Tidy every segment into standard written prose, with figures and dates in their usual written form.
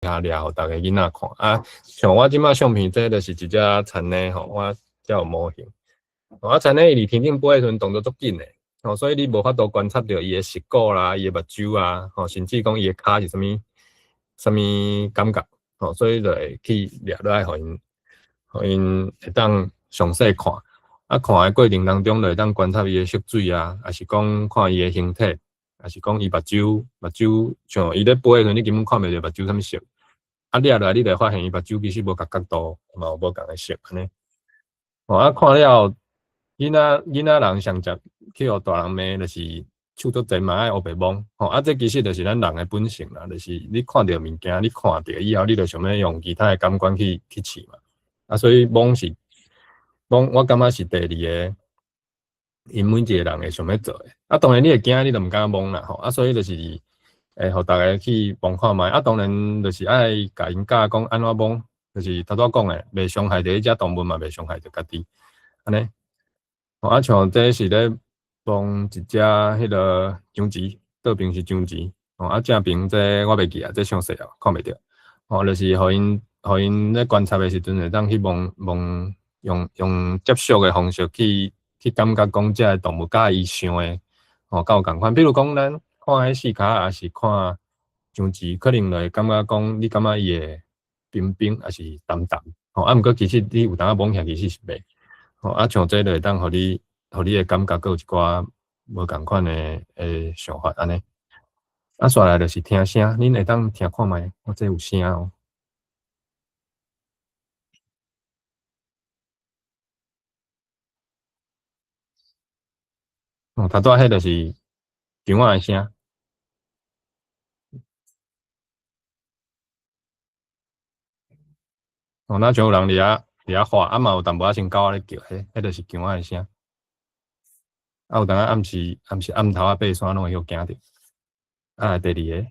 下掠予逐个囡仔看。啊，像我這擺相片，這就是一隻田鴢吼，我才有模型。啊，田鴢伊佇天頂飛的時陣動作足緊的，吼，所以你無法度觀察著伊的舌骨啦、伊的目睭啊，吼，甚至講伊的跤是啥物啥物感覺，吼，所以就會去掠落來，予𪜶會當詳細看。啊，看的過程當中，就會當觀察伊的色水啊，抑是講看伊的形體，抑是講伊目睭，像伊咧飛的時陣，你根本看袂著目睭啥物色。啊，掠落來，你就會發現伊目睭其實無仝角度，嘛有無仝的色按呢。吼，啊，看了囡仔人上捷去予大人罵，就是手足濟嘛愛烏白摸，吼，啊，這其實就是咱人的本性啦，就是你看著物件，你看著以後，你就想欲用其他的感官去試嘛。啊，所以摸是摸，我感覺是第二个，𪜶每一个人會想欲做的。啊，當然你會驚，你就毋敢摸啦，吼。啊，所以就是會予逐个去摸看覓。啊，當然就是愛共𪜶教講按怎摸，就是頭拄仔講的，袂傷害著彼隻動物嘛，袂傷害著家己，按呢。啊，像這是咧摸一隻彼个章魚，倒爿是章魚，吼，啊，正爿這我袂記啊，這傷細哦，看袂著。吼，就是予𪜶咧觀察的時陣，會當去摸摸，用接觸的方式去感覺講這个動物佮伊想的，吼，敢有仝款。比如講，咱看彼四跤，抑是看章魚，可能就會感覺講，你感覺伊會冰冰，抑是澹澹，吼，啊，毋過其實你有當仔摸起來其實是袂。吼，啊，像這就會當予你的感覺閣有一寡無仝款的想法按呢。啊，紲來就是聽聲，恁會當聽看覓？我這有聲哦。哦，頭拄仔彼就是姜仔的聲。哦，若像有人佇遐畫，啊嘛有淡薄仔像狗仔咧叫，彼就是姜仔的聲。啊，有當仔暗時暗頭仔爬山攏會予驚著。啊，第二个，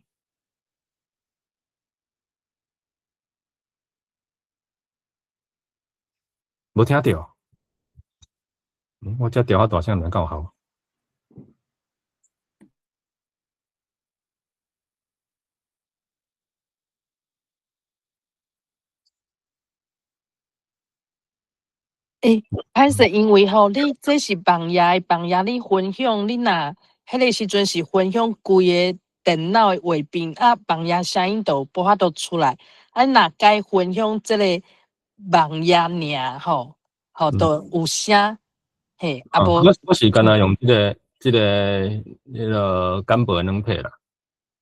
無聽著？我這調較大聲，毋知敢有效？欸，歹勢，因為吼，你這是網頁的網頁，你分享，你若彼个時陣是分享規个電腦的畫面，啊，網頁聲音就無法度出來。啊，你若改分享這個網頁爾吼，吼，就有聲，嘿，啊無。我是敢若用這個彼个簡報的軟體啦。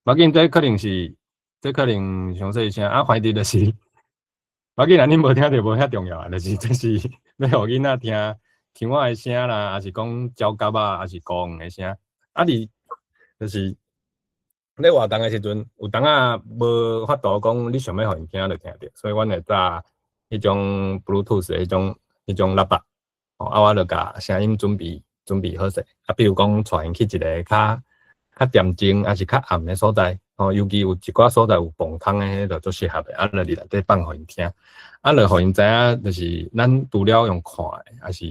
無要緊，這可能傷細聲，啊，反正就是，無要緊啦，恁無聽著無遐重要啊，就是這是欲予囡仔聽聽我的聲啦，抑是講鳥蛤仔，抑是孤黃的聲。啊，你就是咧活動的時陣，有當仔無法度講你想欲予𪜶聽就聽著，所以阮會紮彼種 Bluetooth 的彼種喇叭，吼，啊，我就共聲音準備好勢。啊，比如講帶𪜶去一个較恬靜，抑是較暗的所在，吼，尤其有一寡所在有磅空的，彼就足適合的，啊，就佇內底放予𪜶聽，啊，就予𪜶知影，就是咱除了用看的，抑是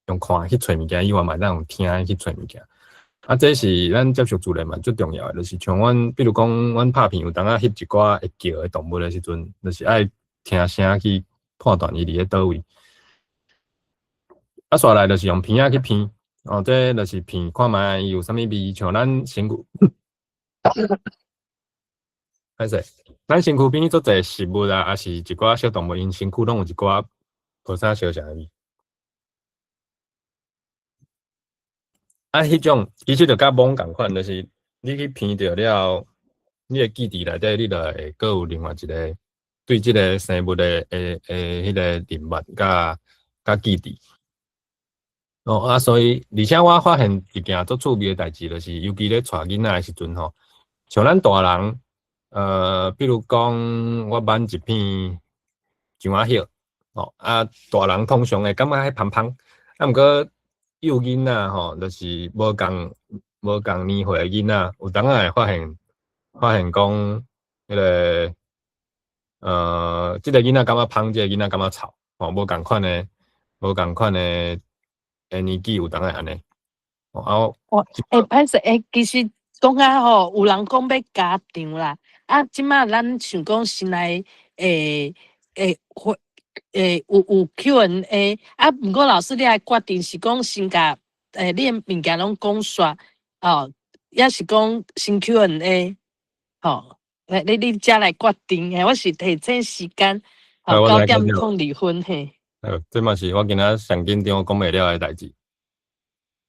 用看的去揣物件以外，嘛會當用聽的去揣物件。啊，這是咱接觸自然嘛足重要的，就是像阮，比如講，阮拍片有當仔翕一寡會叫的動物的時陣，就是愛聽聲去判斷伊佇咧佗位。啊，紲來就是用鼻仔去鼻，哦，這就是鼻看覓伊有啥物味，像咱身軀，歹勢，咱身軀邊足濟食物啊，抑是一寡小動物，𪜶身軀攏有一寡無啥相像的味。啊，彼種其實就佮摸仝款，就是你去鼻著了後，你的記憶內底，你就會閣有另外一個對這个生物的彼个認捌佮記憶。哦啊，所以而且我發現一件足趣味的代誌，就是尤其咧帶囡仔的時陣吼，像咱大人，比如講我挽一片樟仔葉，吼啊，大人通常會感覺彼芳芳，啊，毋過幼囡仔吼，就是無仝年歲的囡仔，有當仔會發現講，彼个，這个囡仔感覺芳，這个囡仔感覺臭，吼，無仝款的年紀有當會按呢。哦，欸，歹勢，欸，其實講較吼，有人講欲加長啦，啊，這馬咱想講先來會有 Q&A 啊，毋過老師你愛決定是講先共你的物件攏講煞哦，抑是講先 Q&A 吼，你才來決定，嘿，我是提醒時間，吼，9點02分嘿。好，這嘛是我今仔上緊張講袂了的代誌。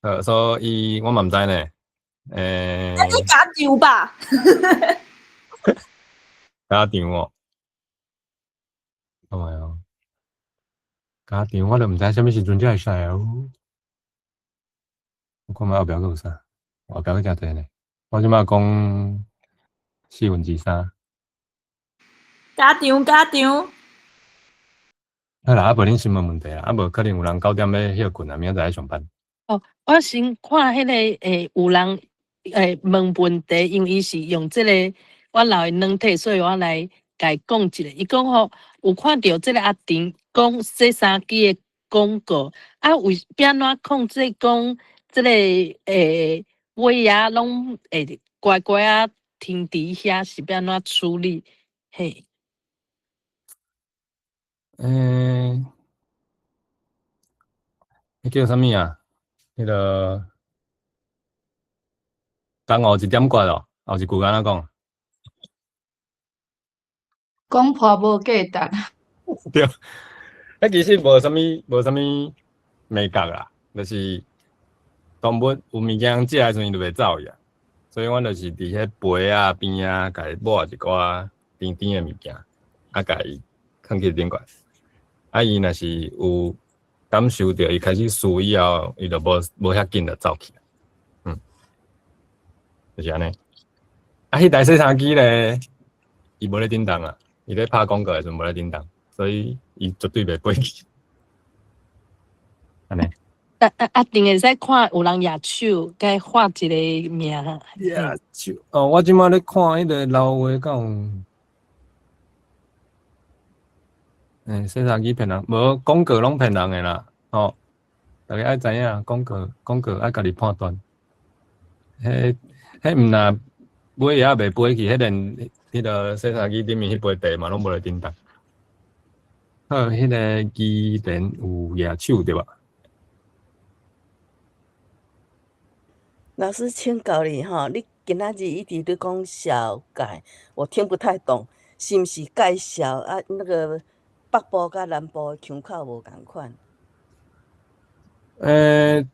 好，所以我嘛毋知呢。你加場吧。加場哦。看覓哦。加場我都毋知啥物時陣才會使哦。我看覓後壁閣有啥？後壁閣誠濟呢。我這馬講3/4。加場加場。好啦，啊無恁先問問題啦，啊無可能有人9點欲歇睏啊，明仔載愛上班。哦，我先看彼個有人問問題，因為伊是用這個我留的軟體，所以我來共伊講一下。伊講吼，有看著這個阿婷講洗衫機的廣告，啊為欲按怎控制講這個尾仔攏會乖乖仔停佇遐，是欲按怎處理？嘿。彼叫啥物啊？彼個江湖一點訣哦，後一句按怎講？講破無價值。對，彼其實無啥物眉角啦，就是動物有物件食的時陣，伊就袂走去啊。所以阮就是佇彼杯仔邊仔，共伊抹一寡甜甜的物件，啊，共伊囥去頂懸。啊，伊若是有感受著，伊開始輸以後，伊就無遐緊就走去。就是按呢。啊，彼台洗衫機咧，伊無咧振動啊，伊咧拍廣告的時陣無咧振動，所以伊絕對袂飛去。按呢。啊啊啊！定會使看有人舉手，共畫一个名。舉手哦，我這馬咧看彼个老話，敢有？洗衫機騙人，無廣告攏騙人的啦，吼！逐家愛知影，廣告愛家己判斷。彼毋若尾仔袂飛去，彼連彼个洗衫機頂面彼杯茶嘛攏無咧振動。好，彼个機電有舉手對吧？老師請教你吼，你今仔日一直咧講紹介，我聽不太懂，是毋是介紹啊？那個北部佮南部的腔口無仝款？對，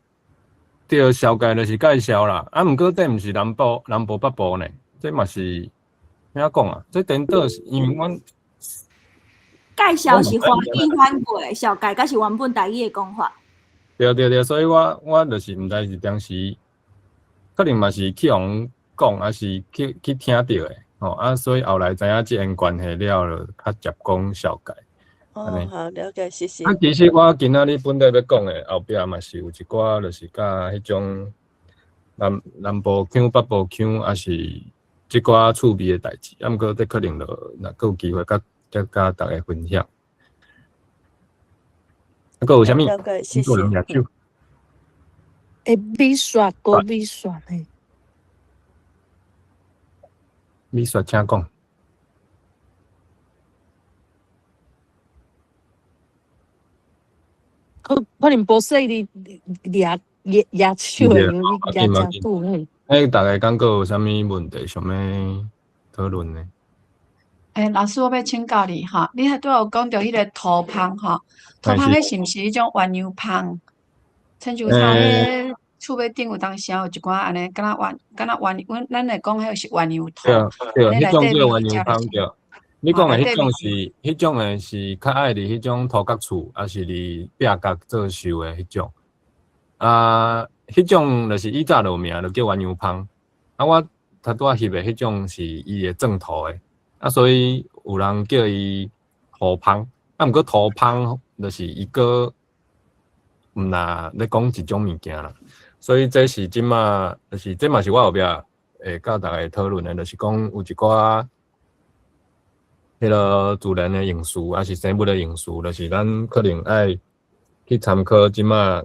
紹介就是介紹啦。啊，毋過這毋是南部北部呢，這嘛是按怎講啊？這顛倒是因為阮介紹是華語翻過來，紹介才是原本台語的講法。對對對，所以我就是毋知是當時。可能嘛是去予講，抑是去聽著的，吼啊，所以後來知影這緣關係了，就較捷講紹介。哦，好，了解，謝謝。啊，其實我今仔日本來欲講的，後壁嘛是有一寡，就是佮彼種南部腔、北部腔，抑是這寡趣味的代誌。啊，毋過這可能就若閣有機會，閣佮逐家分享。啊，閣有啥物？了解，謝謝。米雪，郭米雪嘿。米雪，請講。可能無說你舉舉手的，因為你舉誠久嘿。欸，逐家感覺有啥物問題想欲討論的？欸，老師，我欲請教你吼，你拄仔有講著彼个土蜂吼，土蜂彼是毋是彼種鴛鴦蜂？親像啥彼厝尾頂有當時有一寡按呢，敢若鴛，敢若鴛，阮咱會講彼個是鴛鴦土。對，對，彼種叫鴛鴦蜂對。你講的彼種是，彼種的是較愛佇彼種土角厝，抑是佇壁角做岫的彼種。啊，彼種就是以早就有名，就叫鴛鴦蜂。啊，我頭拄仔翕的彼種是伊會鑽土的，啊，所以有人叫伊土蜂。啊，毋過土蜂就是伊閣毋若咧講一種物件啦。所以這是這馬，就是這嘛是我後壁會佮逐家討論的，就是講有一寡彼个自然的用詞，抑是生物的用詞，就是咱可能愛去參考這馬，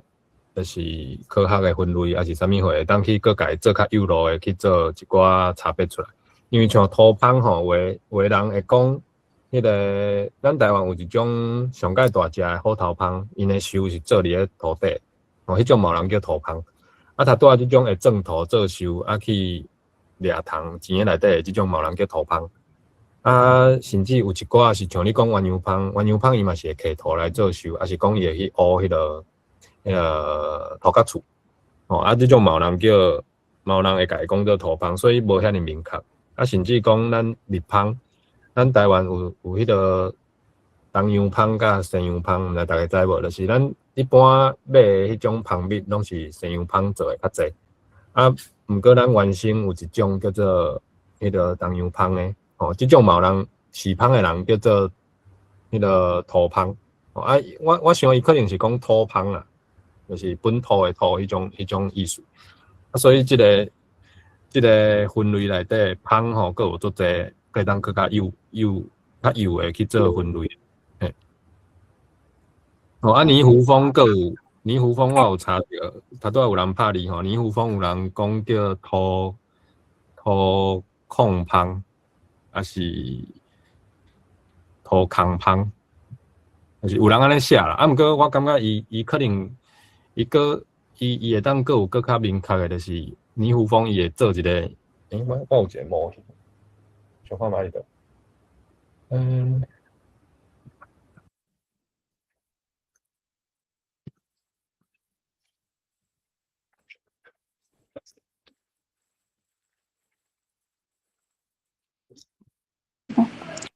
就是科學的分類，抑是啥物貨，會當去閣共伊做較幼路的去做一寡差別出來。因為像土蜂吼，有的有的人會講，彼个咱台灣有一種上蓋大隻的虎頭蜂，𪜶的樹是做佇咧土底，吼，彼種嘛有人叫土蜂。啊，頭拄仔這種會鑽土做樹，啊去掠蟲錢仔內底的這種嘛有人叫土蜂。啊，甚至有一寡是像你講鴛鴦蜂，鴛鴦蜂伊嘛是會揢土來做樹，抑是講伊會去挖彼个土角厝。吼，啊，這種嘛有人叫，嘛有人會共伊講做土蜂，所以無遐爾明確。啊，甚至講咱蜜蜂，咱台灣有彼个東洋蜂佮西洋蜂，毋知逐家知無？就是咱一般買的彼種蜂蜜，攏是西洋蜂做的較濟。啊，毋過咱原生有一種叫做彼个東洋蜂的，吼，這種嘛有人飼蜂的人叫做彼个土蜂。啊，我想伊可能是講土蜂啦，就是本土的土彼種意思。啊，所以這個分類內底蜂吼，閣有足濟，會當閣較幼幼較幼的去做分類。嘿。哦，啊，泥胡蜂閣有泥胡蜂，我有查著，頭拄仔有人拍字吼，泥胡蜂有人講叫土礦蜂，抑是土空蜂，就是有人按呢寫啦。啊，毋過我感覺伊可能伊閣伊會當閣有閣較明確的，就是泥胡蜂伊會做一個，欸，我有一個模型，小看覓佇佗？嗯。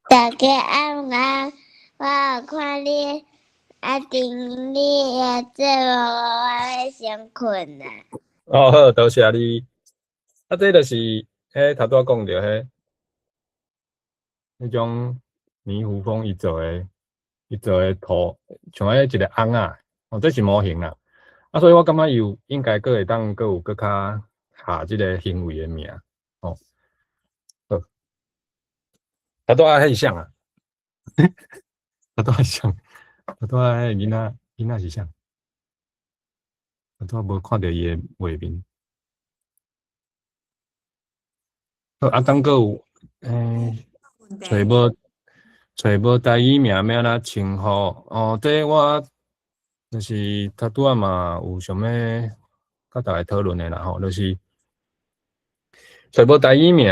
大家晚安，我有看你啊，頂你的節目，我欲先睏啊。哦，好，多謝你。啊，這就是彼頭拄仔講著彼，彼種泥胡蜂伊做的圖，像彼一個尪仔，哦，這是模型啦。啊，所以我感覺伊有應該閣會當閣有閣較下這个行為的名，哦。好。頭拄仔彼是啥啊？頭拄仔啥？頭拄仔彼个囡仔是啥？頭拄仔無看著伊的畫面。好，啊，當閣有，欸，揣無台語名，欲按怎稱呼？哦，這我就是頭拄仔嘛有想欲佮逐家討論的啦吼，就是揣無台語名，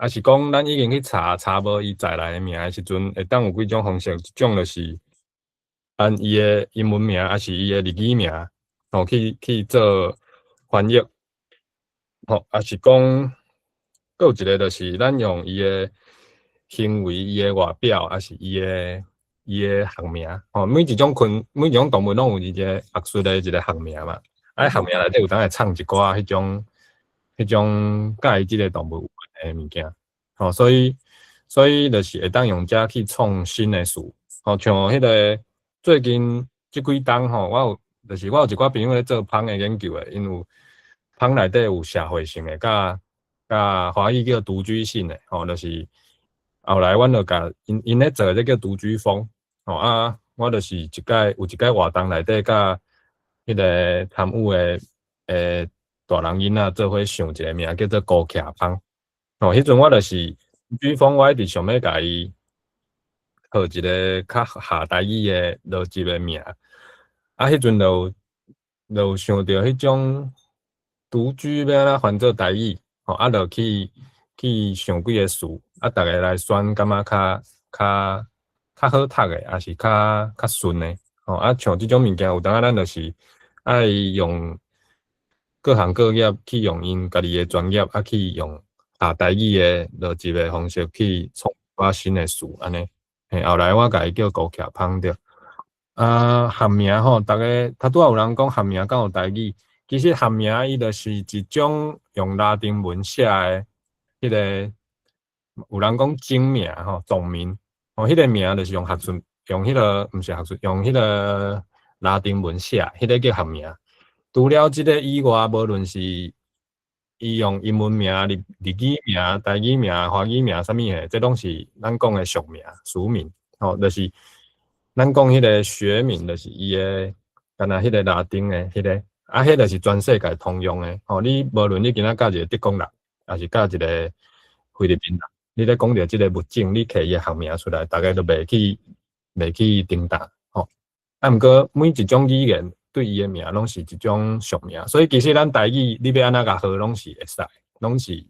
抑是講咱已經去查，查無伊在來的名的時陣，會當有幾種方式，一種就是按伊的英文名，抑是伊的日語名，吼，去做翻譯，吼，抑是講，閣有一个就是咱用伊的行為、伊的外表，抑是伊的學名，吼，每一種動物攏有伊一个學術的一个學名嘛，啊，學名內底有當會藏一寡彼種佮伊這个動物有關的物件，吼，所以就是會當用這去創新的詞，吼，像彼个最近這幾冬吼，我有一寡朋友咧做蜂的研究的，𪜶有蜂內底有社會性的，佮華語叫獨居性的，吼，就是後來阮就共𪜶咧做的這叫獨居蜂，吼啊，我就是一擺有一擺活動內底佮彼个參與的大人囡仔做伙想一个名叫做孤徛蜂，吼，彼陣我就是獨居蜂，我一直想欲共伊號一个較下台語的邏輯的名，啊，彼陣就有想著彼種獨居欲按怎翻做台語，吼，啊，就去想幾个詞，啊，逐家來選，感覺較好讀的，抑是較順的，吼，啊，像這種物件，有當仔咱就是愛用各行各業去用𪜶家己的專業，啊，去用下台語的邏輯的方式去創寡新的詞，按呢。嘿，後來我共伊叫孤徛蜂對。啊，學名吼，逐家頭拄仔有人講學名敢有台語，其實學名伊就是一種用拉丁文寫的，彼个有人講種名吼，種名，吼，彼个名就是用學術，用彼个毋是學術，用彼个拉丁文寫，彼个叫學名。除了這个以外，無論是伊用英文名、日語名、台語名、華語名，啥物的，這攏是咱講的俗名、俗名，吼，就是咱講彼个學名，就是伊的，敢若彼个拉丁的彼个，啊，彼个是全世界通用的，吼，你無論你今仔佮一个德國人，抑是佮一个菲律賓人，你咧講著這个物種，你提伊的學名出來，逐家都袂去叮當吼。啊，毋過每一種語言對伊的名攏是一種俗名，所以其實咱台語你欲按怎共號攏是會使，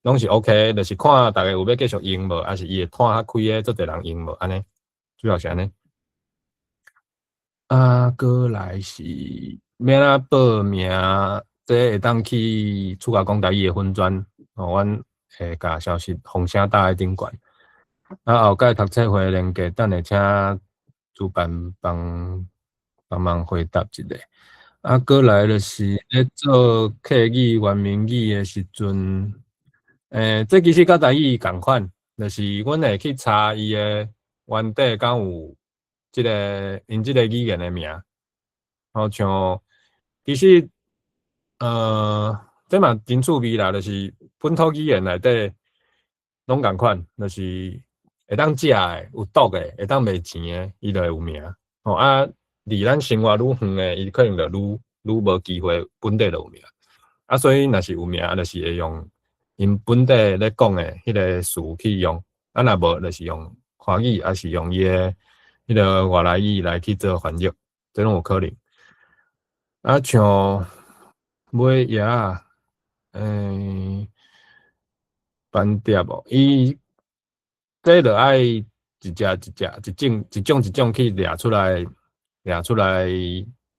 攏是 OK，就是看逐家有欲繼續用無，抑是伊會湠較開的，足濟人用無按呢，主要是按呢。啊，閣來是欲按怎報名？這會當去出國講台語的粉專，吼，阮會共消息風聲打佇頂懸。啊，後蓋讀冊會連結，等下請主辦幫幫忙回答一下。啊，閣來就是咧做客語、原民語的時陣，這其實佮台語仝款，就是阮會去查伊的原底敢有這个𪜶這个語言的名，好像其實，這嘛真趣味啦，就是本土語言內底攏仝款，就是會當食的、有毒的、會當賣錢的，伊就會有名。吼啊，離咱生活愈遠的，伊可能就愈無機會本地就有名。啊，所以若是有名，就是會用𪜶本地咧講的彼个詞去用，啊，若無就是用華語，抑是用伊的彼个外來語來去做翻譯，這攏有可能。啊，像買葉仔，斑蝶無，伊這就愛一隻一隻、一種一種一種去掠出來，掠出來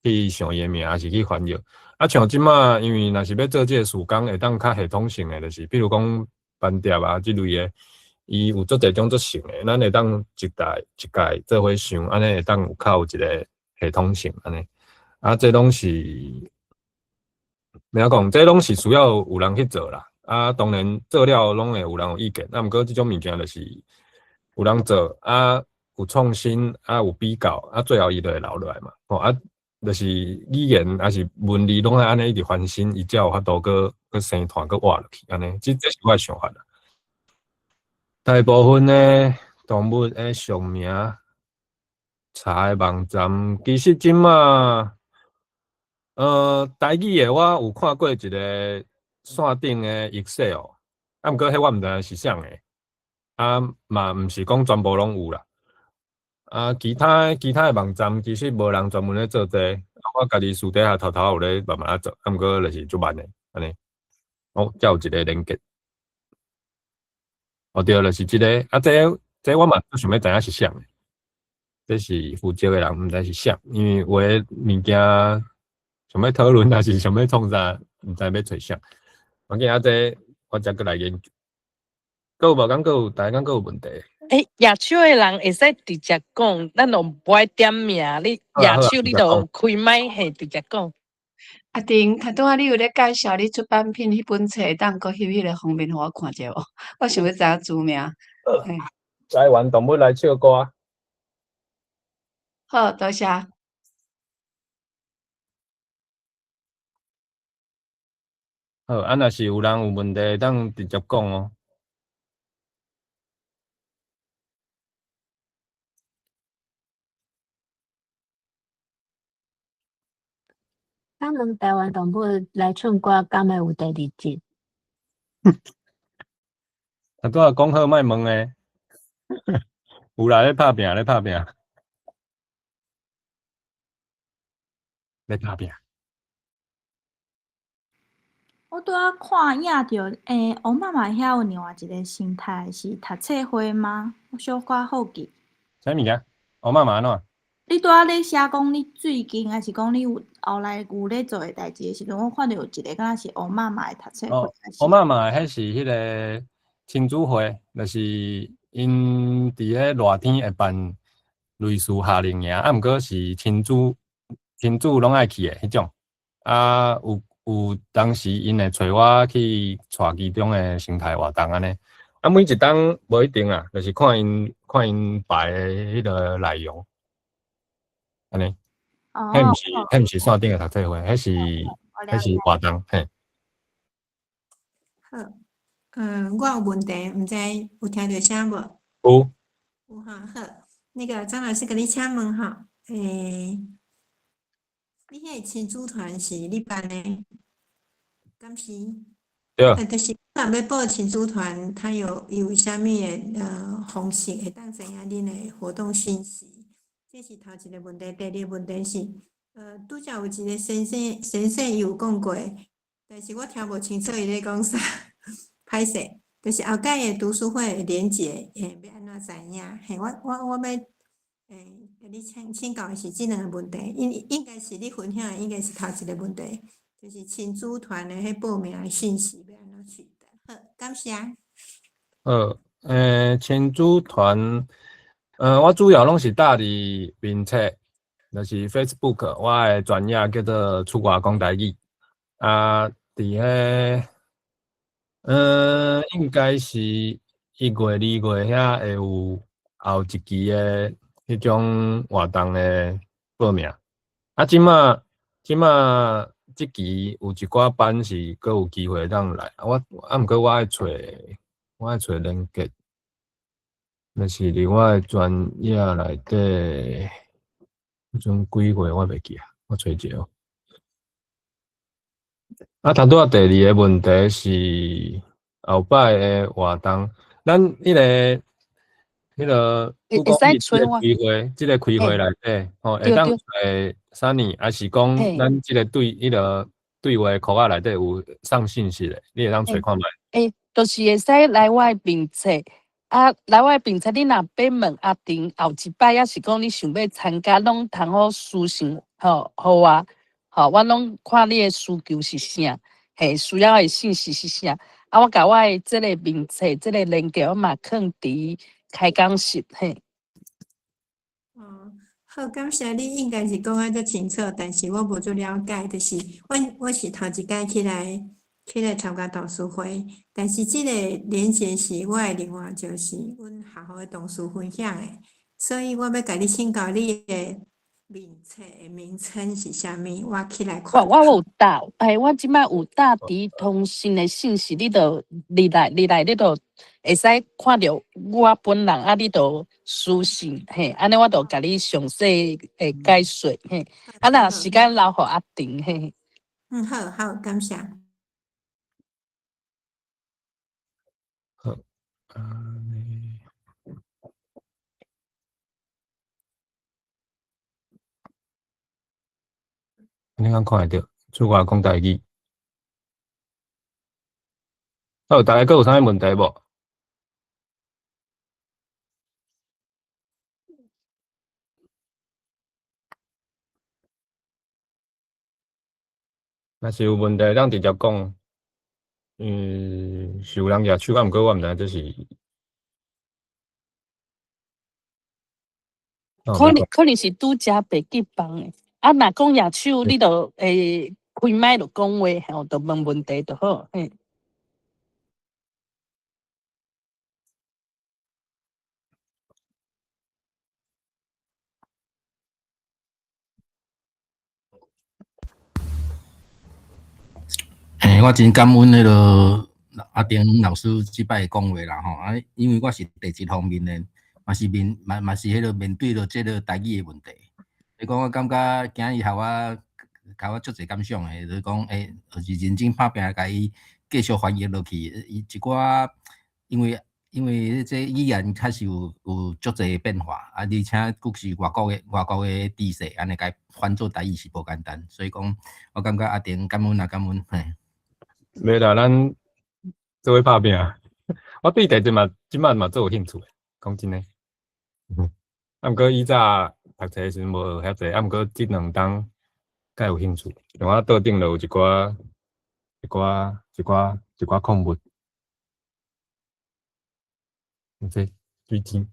去想伊的名，抑是去翻譯。啊，像這馬，因為若是欲做這个事工，會當較系統性的，就是比如講斑蝶啊這類的，伊有足濟種足像的，咱會當一屆一屆做伙想，按呢會當有較有一个系統性按呢。啊，這攏是，欲按怎講？這攏是需要有人去做啦。啊，當然做了攏會有人有意見，啊，毋過這種物件就是有人做，啊，有創新，啊，有比較，啊，最後伊就會留落來嘛。吼啊，就是語言抑是文字攏愛按呢一直翻新，伊才有法度閣閣生湠閣活落去按呢。這是我的想法啦。大部分的動物的俗名查的網站，其實這馬，台語的我有看過一个線頂的 Excel，啊，毋過彼我毋知影是啥的，啊，嘛毋是講全部攏有啦。啊，其他的網站其實無人專門咧做這個，我家己私底下偷偷有咧慢慢仔做，啊，毋過就是足慢的，按呢。哦，遮有一个連結。哦對，就是這个，啊，這我嘛足想欲知影是啥的。這是負責的人，毋知是啥，因為有的物件想欲討論，抑是想欲創啥，毋知欲揣啥。無要緊啊，這我才閣來研究。閣有無？敢閣有？大家敢閣有問題？欸，舉手的人會使直接講，咱都無愛點名。你舉手，你就開麥嘿，直接講。阿丁，頭拄仔你有咧介紹你出版品彼本冊，會當閣翕彼个封面予我看者無？我想欲知影書名。台灣動物來唱歌。好，多謝。好，啊，若是有人有問題，會當直接講哦。請問台灣動物來唱歌，敢會有第二集？頭拄仔講好莫問的，有啦，咧拍拚，咧拍拚，咧拍拚。我拄仔看影著，王媽媽遐有另外一个生態是讀冊會嗎？我小可好奇。啥物件？王媽媽按怎？你拄仔咧寫講你最近，抑是講你有後來有咧做的代誌的時陣，我看著有一个敢若是王媽媽的讀冊會。王媽媽彼是彼个親子會，就是𪜶佇咧熱天會辦類似夏令營，啊，毋過是親子攏愛去的彼種。啊，有當時𪜶會揣我去帶其中的生態活動按呢。啊，每一冬無一定啊，就是看𪜶排的彼个內容。按呢，彼毋是線頂的讀冊會，彼是活動，嘿。好，我有問題，毋知有聽著聲無？有。有哈，好。那個張老師，共你請問哈，你彼个親子團是你辦的？敢是？對。就是若欲報親子團，它有伊有啥物的方式會當知影恁的活動信息？這是頭一个問題。第二个問題是，拄才有一个先生，先生伊有講過，但是我聽無清楚伊咧講啥，歹勢，就是後蓋的讀書會的連結，欲按怎知影？嘿，我欲，共你請教的是這兩个問題，應該是你分享的，應該是頭一个問題，就是親子團的彼報名的信息欲按怎取得？好，感謝。好，親子團，我主要攏是搭佇面冊，就是 Facebook，我的專頁叫做出外講台語。啊，佇彼，應該是1月、2月遐會有後一期的彼種活動的報名。啊，這馬這期有一寡班是閣有機會通來。啊，我啊，毋過我愛揣連結，就是佇我的專頁內底，彼陣幾月我袂記啊，我揣一下哦。啊，頭拄仔第二个問題是後擺的活動，咱彼個會會使揣我開會，這个開會內底，吼，會當揣 Sunny，抑是講咱這个對彼个對話箍仔內底有送信息的，你會當揣看覓？欸，就是會使來我的面冊，啊，來我的面冊，你若欲問阿婷後一擺，抑是講你想欲參加，攏通好私訊，吼，予我，吼，我攏看你的需求是啥，嘿，需要的信息是啥，啊，我共我的這个面冊，這个連結，我嘛囥佇開講室，嘿。哦，好，感謝你，應該是講啊足清楚，但是我無足了解，就是我是頭一擺起來參加讀書會，但是這個連結是我的另外就是阮學校的同事分享的，所以我欲共你請教你的面冊的名稱是啥物，我起來看。我有打，嘿，我這擺有打佇通訊的信息，你就入來，你就會使看著我本人，啊，你就私訊，嘿，按呢我就共你詳細的解說，嘿，啊，若時間留予阿婷，嘿。嗯，好好，感謝。好，按呢。你敢看會著？出外講台語。好，大家閣有啥物問題無？若是有問題，當直接講。嗯，是有人舉手，啊，毋過我毋知影這是。可能是拄才袂記放的。啊，若講舉手，你就會開麥就講話，吼，就問問題就好，嘿。欸，我真感恩彼个阿丁老師這擺講話啦吼，啊，因為我是第一方面的，嘛是面嘛嘛是彼个面對著這个台語的問題。你講我感覺今日予我，共我足濟感想的，就是講，欸，就是認真拍拚，共伊繼續翻譯落去。伊一寡，因為這語言確實有足濟變化，啊，而且閣是外國的知識，按呢共翻做台語是無簡單，所以講，我感覺阿婷感恩啊，感恩嘿。袂啦，咱做伙拍拚。我對台語嘛，這擺嘛足有興趣的，講真的。啊，毋過以早讀冊的時陣無學遐濟，啊，毋過這兩冬較有興趣，像我桌頂就有一寡礦物。這水晶，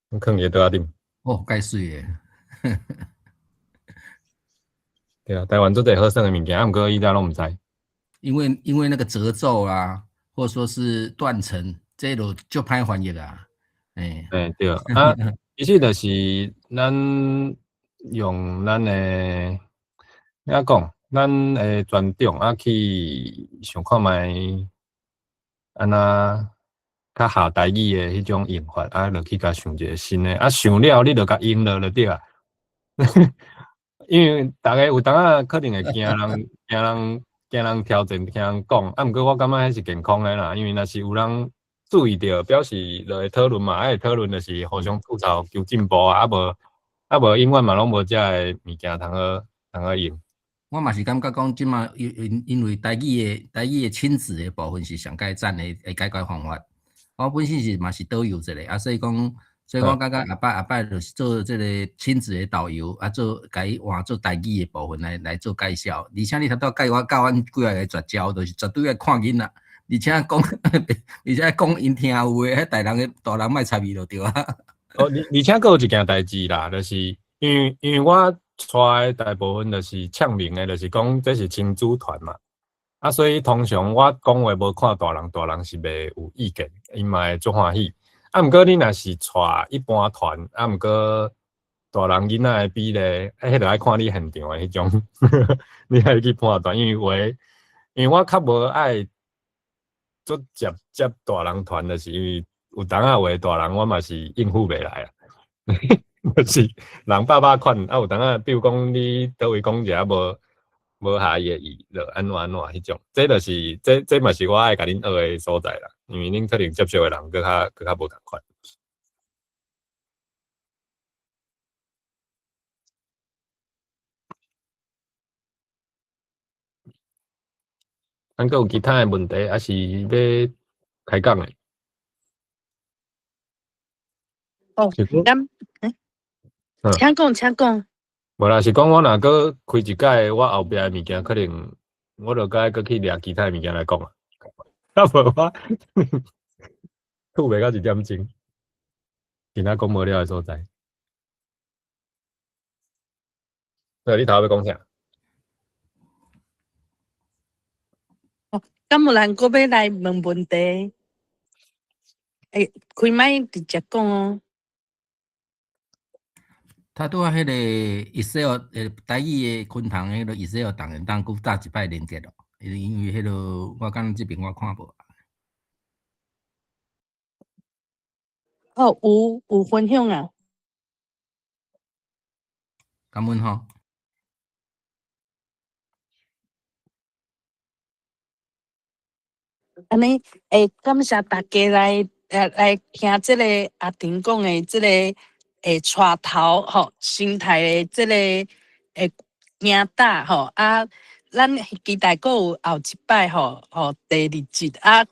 我囥佇桌仔頂。哦，蓋媠的。對啊，台灣足濟好耍的物件，啊，毋過以早攏毋知。因為那個褶皺啊，或者說是斷層，這都足歹翻譯啊。欸，欸，對啊，其實就是咱用咱的，按怎講，咱的專長啊去想看覓，按怎較合台語的彼種用法，啊，就去共想一个新的，啊，想了你就共用落就對啊。因為逐家有當仔可能會驚人，驚人驚人挑戰，聽人講，啊，毋過我感覺彼是健康的啦，因為若是有人注意著，表示就會討論嘛，愛討論就是互相吐槽求進步啊，啊無永遠嘛攏無遮个物件通好用。我嘛是感覺講，這馬因為台語的親子的部分是上蓋讚的解決方法。我本身是嘛是導遊一個，啊，所以我感覺後擺就是做這個親子的導遊，啊，做共伊換做台語的部分來做介紹。而且你頭拄教我教阮幾仔个絕招，就是絕對愛看囡仔，而且講𪜶聽有的，彼大人莫插伊就對啊。哦，而且閣有一件代誌啦，就是因為我帶的大部分就是唱名的，就是講這是親子團嘛，啊，所以通常我講話無看大人，大人是袂有意見，𪜶嘛會足歡喜。啊，毋過你若是帶一般團，啊，毋過大人囡仔的比例，啊，彼就愛看你現場的彼種，你愛去判斷，因為我較無愛足接大人團，就是因為有當仔有的大人我嘛是應付袂來啊。就是人百百款，啊有當仔，比如講你佗位講一下無合伊的意，就按怎按怎彼種，這就是這嘛是我愛共恁學的所在啦，因為恁可能接觸的人閣較無仝款。咱閣有其他的問題，抑是欲開講的？哦，咁，請講，請講。無啦，是講我若閣開一擺，我後壁的物件可能我著該閣去掠其他的物件來講啊。啊無我吐袂到一點鐘，其他講無了的所在。對，你頭欲講啥？哦，敢有人閣欲來問問題？欸，開麥直接講哦。他拄仔彼個 Excel，台語的昆蟲彼個 Excel 檔會當閣早一擺連結咯，因為彼個我感覺這邊我看無。哦，有分享啊。感恩吼。按呢，欸，感謝大家來聽這個阿婷講的這個帶頭吼，生態的這個行搭吼，啊，咱期待閣有後一擺吼，第二集啊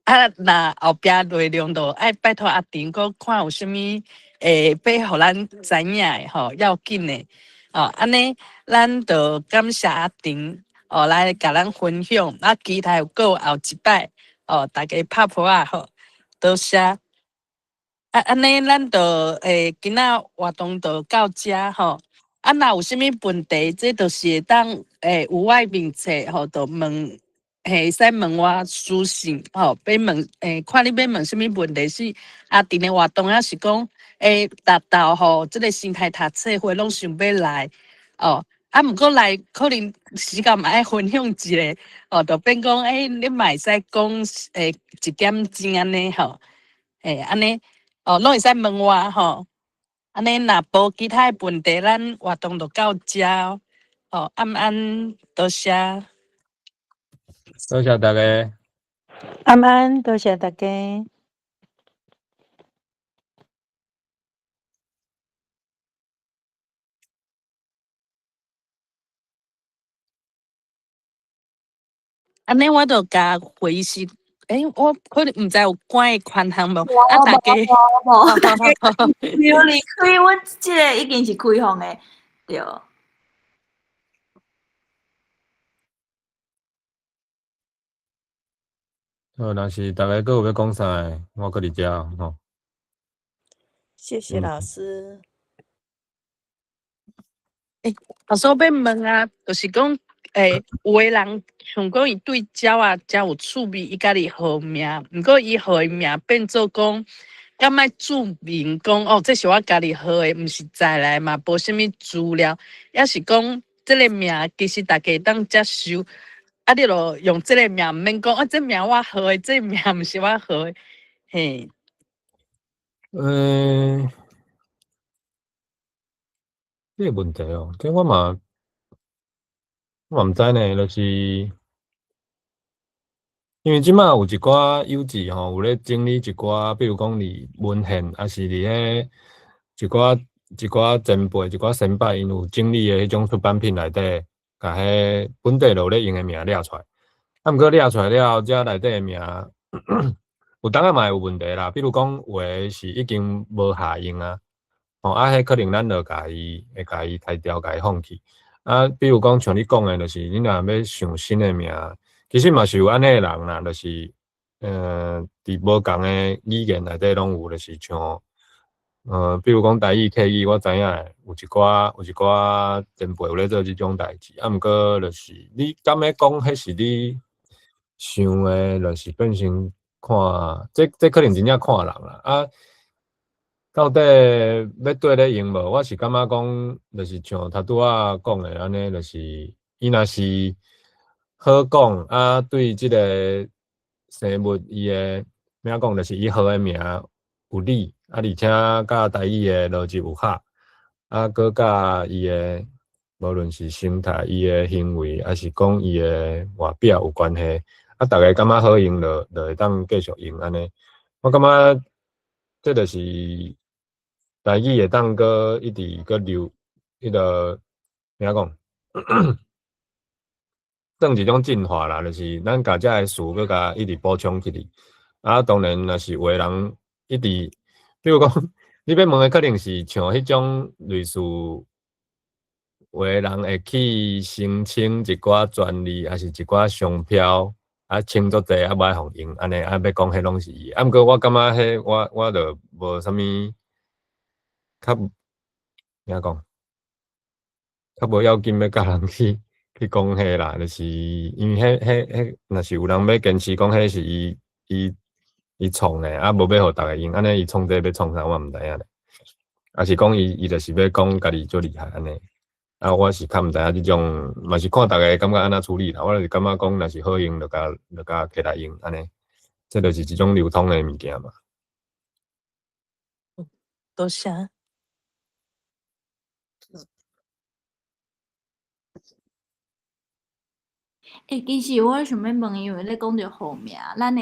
啊，若後壁內容就愛拜託阿婷閣看有啥物欲予咱知影的吼，要緊的哦，按呢，咱就感謝阿婷哦來共咱分享，啊，期待閣有後一擺哦，大家拍噗仔吼，多謝。啊，按呢，咱就今仔活動就到遮吼。啊，若有啥物問題，這就是會當有我面冊吼，就問，會使問我私信吼，欲問看你欲問啥物問題，是阿婷的活動，抑是講達到吼，這個生態讀冊會攏想欲來哦。啊，毋過來可能時間嘛愛分享一下哦，就變講你嘛會使講一點鐘按呢吼，按呢。哦，攏會使問我吼，按呢若無其他的問題，咱活動就到遮哦。晚安，多謝。多謝大家。晚安，多謝大家。按呢，我就共會議室。欸，我可能毋知有關的權限無？啊，大家，無，大家沒有離開，阮這个已經是開放的，對。好，若是大家閣有欲講啥的，我閣佇遮吼。謝謝老師。欸，老師，我欲問啊，就是講，有的人像講伊對鳥仔誠有趣味，伊家己號名，毋過伊號的名變做講，敢愛注明講哦，這是我家己號的，毋是載來嘛，無啥物資料，抑是講這个名其實大家會當接受，啊，你著用這个名，毋免講啊，這名我號的，這名毋是我號的，嘿。這个問題哦，這我嘛毋知呢，就是因為這馬有一寡幼稚吼，有咧整理一寡，比如講佇文獻，抑是佇彼一寡一寡前輩、一寡先輩，𪜶有整理的彼種出版品內底，共彼本地就有咧用的名掠出來。啊，毋過掠出來了後，這內底的名有當仔嘛會有問題啦。比如講，有的是已經無下用啊，吼啊，彼可能咱就共伊會共伊刣掉，共伊放棄。啊，比如講像你講的，就是你若欲想新的名，其實嘛是有按呢的人啦，就是佇無仝的語言內底攏有，就是像比如講台語、客語，我知影的有一寡前輩有咧做這種代誌，啊，毋過就是你敢欲講，彼是你想的，就是變成看，這可能真正看人啦。啊，到底欲綴咧用無？我是感覺講，就是像頭拄仔講的按呢，就是伊若是好講，啊，對這个生物伊的，欲講，就是伊號的名有理，啊，而且佮台語的邏輯有合，啊，閣佮伊的無論是生態、伊的行為，抑是講伊的外表有關係，啊，逐家感覺好用，就會當繼續用按呢。我感覺這就是台語會當閣一直閣留，彼个欲講，算一種進化啦，就是咱共這个詞閣共一直補充起去。啊，當然若是有的人一直，比如講，你欲問的可能是像彼種類似，有的人會去申請一寡專利，抑是一寡商標，啊，稱足濟啊，無愛予用，按呢啊，欲講彼攏是伊的。啊，毋過我感覺彼我就無啥物較欲講，較無要緊欲共人去講彼啦，就是因為彼若是有人欲堅持講彼是伊創的，啊，無欲予逐家用，按呢伊創這欲創啥，我毋知影咧。抑是講伊就是欲講家己足厲害按呢。啊，我是較毋知影這種，嘛是看逐家感覺按怎處理啦。我就是感覺講，若是好用，就共摕來用按呢。這就是一種流通的物件嘛。多謝。欸，其實我想欲問，因為咧講著號名，咱的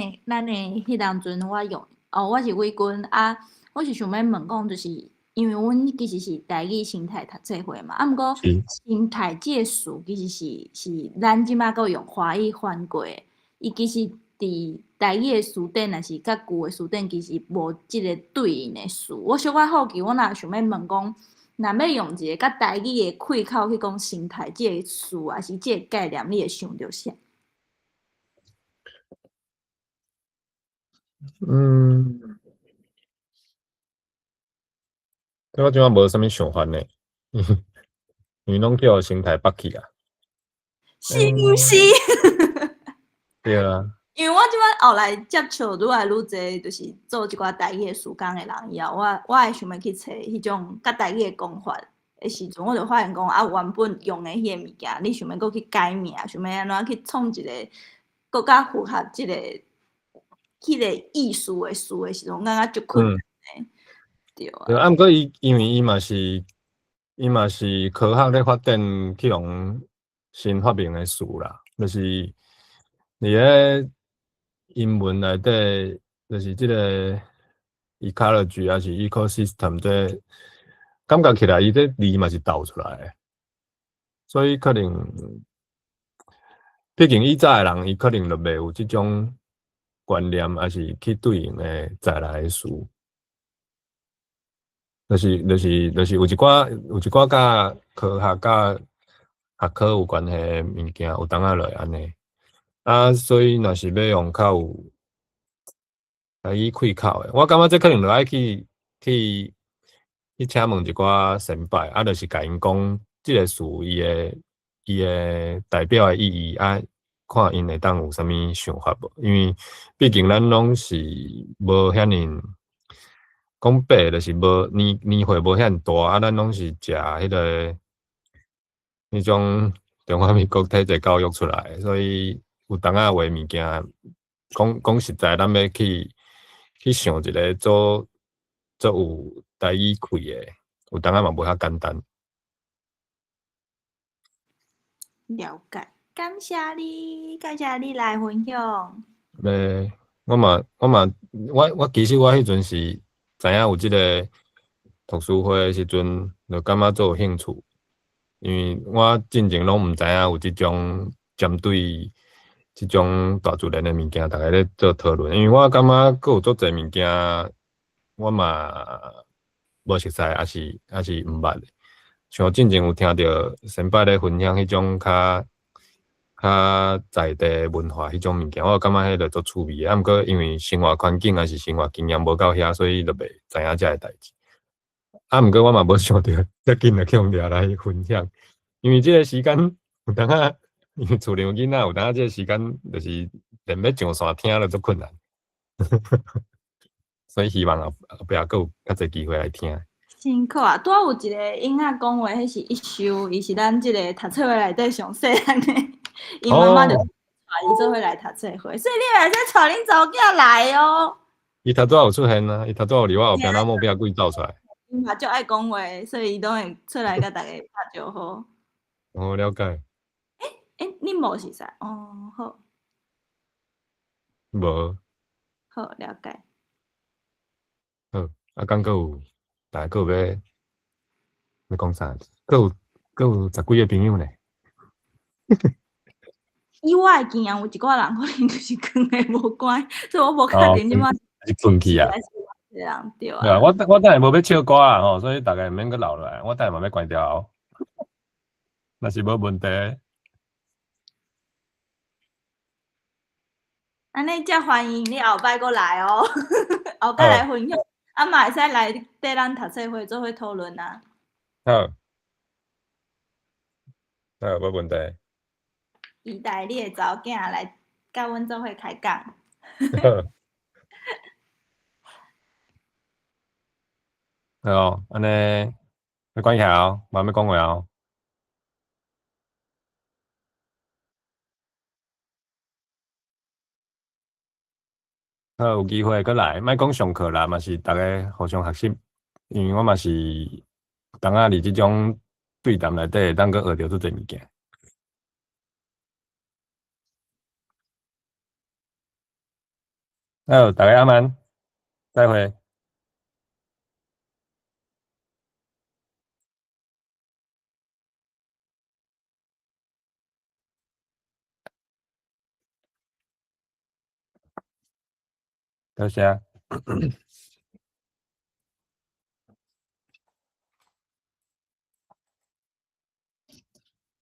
彼當陣我用，哦，我是偉君啊，我是想欲問講，就是因為阮其實是台語生態讀冊會嘛，啊，毋過生態這個詞其實是咱這馬閣用華語翻過的，伊其實佇台語的詞典，抑是佮舊的詞典，其實無這个對應的詞。我小可好奇，我若想欲問講，若欲用一个佮台語的開口去講生態這个詞，抑是這个概念，你會想著啥？我這馬無啥物想法呢，因為攏叫生態縛去啊。是毋是？對啊。因為我這擺後來接觸愈來愈濟，就是做一寡台語的事工的人以後，我會想欲去揣彼種佮台語的講法的時陣，我就發現講啊，原本用的彼个物件，你想欲閣去改名，想欲按怎去創一个閣較符合這个彼个意思的詞的時陣，我感覺足困難的。對啊。對啊，毋過伊因為伊嘛是科學咧發展去予新發明的詞啦，就是佇咧英文內底，就是這个 ecology 抑是 ecosystem 這感覺起來，伊這字嘛是鬥出來的，所以可能，畢竟以早的人，伊可能就袂有這種觀念，抑是去對應的在來的詞，就是有一寡佮科學佮學科有關係的物件，有當仔就會按呢。啊，所以若是欲用較有台語開口的，我感覺這可能就愛去請問一寡先輩，啊，就是共𪜶講這个詞伊的代表的意義，啊，看𪜶會當有啥物想法無？因為畢竟咱攏是無遐爾講白，就是無年歲無遐爾大，啊，咱攏是食彼種中華民國體制教育出來的，所以有當仔有的物件，講講實在，咱欲去想一个足有台語氣的，有當仔嘛無遐簡單。了解，感謝你，感謝你來分享。咧，我嘛，我嘛，我我其實我彼陣是知影有這个讀書會的時陣，就感覺足有興趣，因為我進前攏毋知影有這種針對這種大自然的物件，逐家咧做討論。因為我感覺閣有足濟物件，我嘛無熟似，抑是毋捌的。像進前有聽著先擺咧分享彼種較在地文化彼種物件，我感覺彼个足趣味的。啊，毋過因為生活環境抑是生活經驗無夠遐，所以就袂知影遮个代誌。啊，毋過我嘛無想著遮緊就去予掠來分享，因為這个時間有當仔，因為厝裡有囡仔，有當仔這个時間就是連欲上線聽都足困難，所以希望後壁閣有較濟機會來聽。辛苦啊！拄仔有一个囡仔講話，彼是一修，伊是咱這个讀冊會內底上細漢的，伊媽媽就帶伊做伙來讀冊會，所以你會使帶恁查某囝來哦。伊頭拄仔有出現啊，伊頭拄仔有佇我後壁，咱某壁故意走出來。伊嘛足愛講話，所以伊攏會出來共逐家拍招呼。哦，了解。恁無熟似？哦，好。無。好，了解。好，啊，敢閣有，大家閣有欲講啥？閣有十幾个朋友呢。以我的經驗，有一寡人可能就是睏的無關，所以我無確定這擺是睏去啊。人對啊。我等下無欲唱歌啊吼，所以逐家毋免閣留落來，我等下嘛欲關掉哦。若是無問題。按呢，才歡迎你後擺閣來哦，後擺來分享，啊嘛會使來綴咱讀冊會做伙討論啊。好，好，無問題。期待你的查某囝來佮阮做伙開講。好哦，按呢，欲關起來哦，無欲講話哦。好，有機會閣來，莫講上課啦，嘛是逐家互相學習，因為我嘛是有當仔佇這種對談內底會當閣學著足濟物件。好，逐家晚安，再會。多謝。